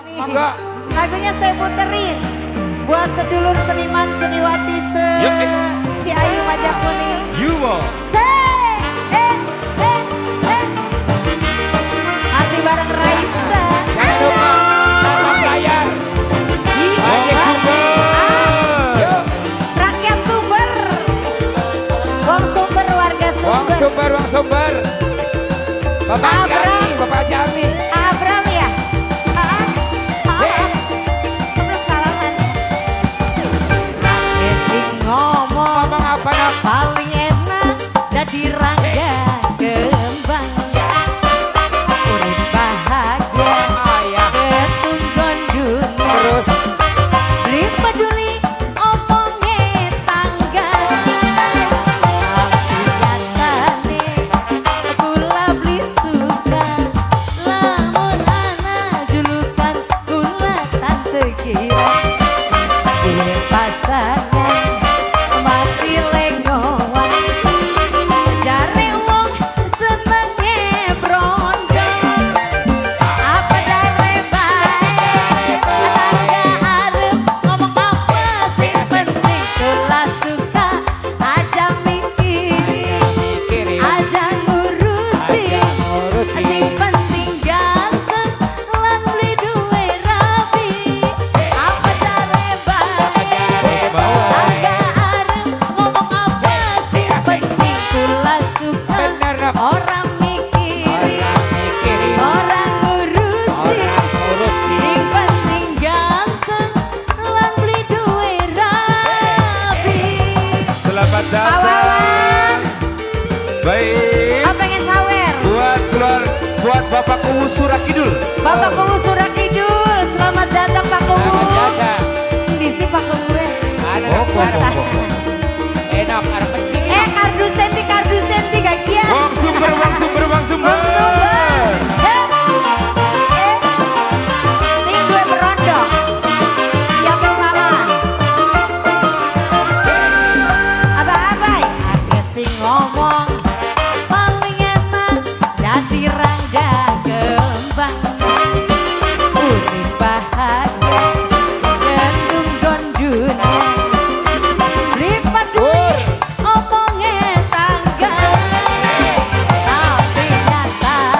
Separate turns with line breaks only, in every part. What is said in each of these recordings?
Nih,
Monggo.
lagunya saya puterin buat sedulur seniman seniwati se
Yuk, eh.
Ciayu Majakuning.
Yuwo.
Se eh eh eh. Masih bareng Raisa.
Jangan lupa tangkap layar.
Iya.
Wong Sumber. Yuk.
Rakyat Sumber. Wong Sumber, warga
Wong
Sumber.
Sumber, Wong Sumber. Bapak Haji
Abram.
Ami, Bapak Haji Ami.
Abram ya? Ah, ah,
Eh.
ah. Belum salaman. Sing ngomong
Ngomong apa, Nak?
Paling enak dadi rangga kembang, urip bahagia
Ayah.
Ketunggon dunia.
Terus.
Beli peduli omonge tangga, tapi nyatane kula beli suka lamun ana julukan kula Tante Kira. Duwe pasangan masih lengoan, jare wong senenge brondo. Apa jare bae tetangga arep ngomong apa, sing penting kula suka, aja mikiri,
Mikirin.
Aja ngurusi,
Aja ngurusi.
Sing penting ganteng lan beli duwe rabi. Apa jare bae tetangga arep ngomong apa, sing penting kula suka,
Bener, Nak.
Ora mikiri,
Ora mikirin.
Ora ngurusi,
Ora ngurusi.
Sing penting ganteng lan beli duwe rabi.
Selamat
Pak
datang.
Wawan.
Baik.
Oh, pengen sawer.
Buat keluar, buat Bapak Kuwu Surakidul.
Bapak Kuwu Surakidul, selamat datang, Pak Kuwu.
Selamat datang.
Di sini Pak Kuwu.
Mana,
Oh,
Nak?
oh, oh, oh.
Enak, arep sini.
Eh, kardus senti, kardus senti gagian.
Wong Sumber, Wong Sumber, Wong Sumber.
Wong Sumber. Eh, eh. Sing duwe berondo. Siapa salah? Apa-apa? Akeh sing ngomong paling enak dadi rangda kembang, urip bahagia ketunggon dunia, beli peduli omonge tangga, tapi nyatane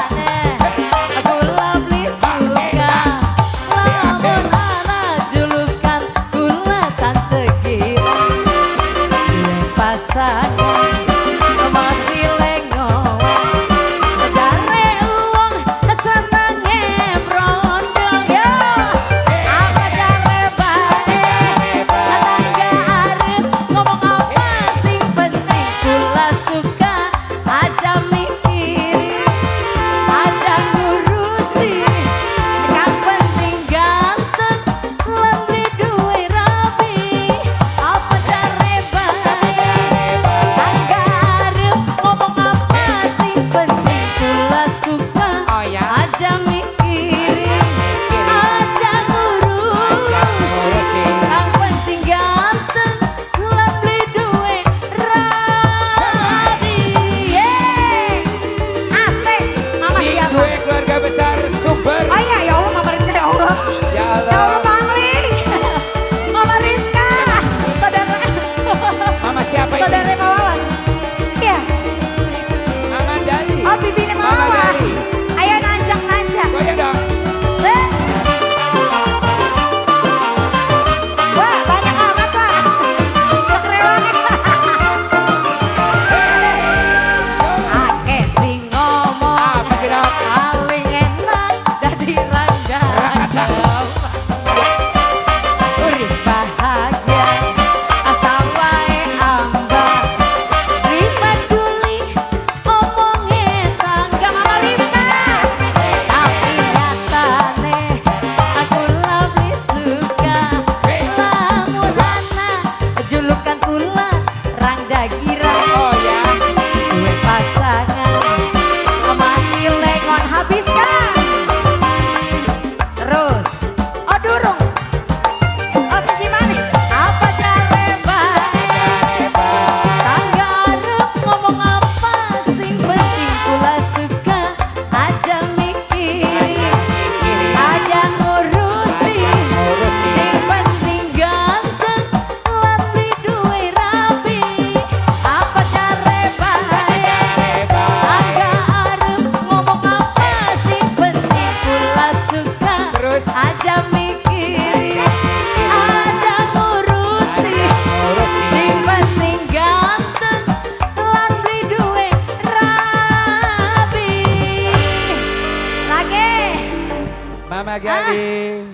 lagi.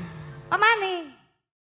Pemani.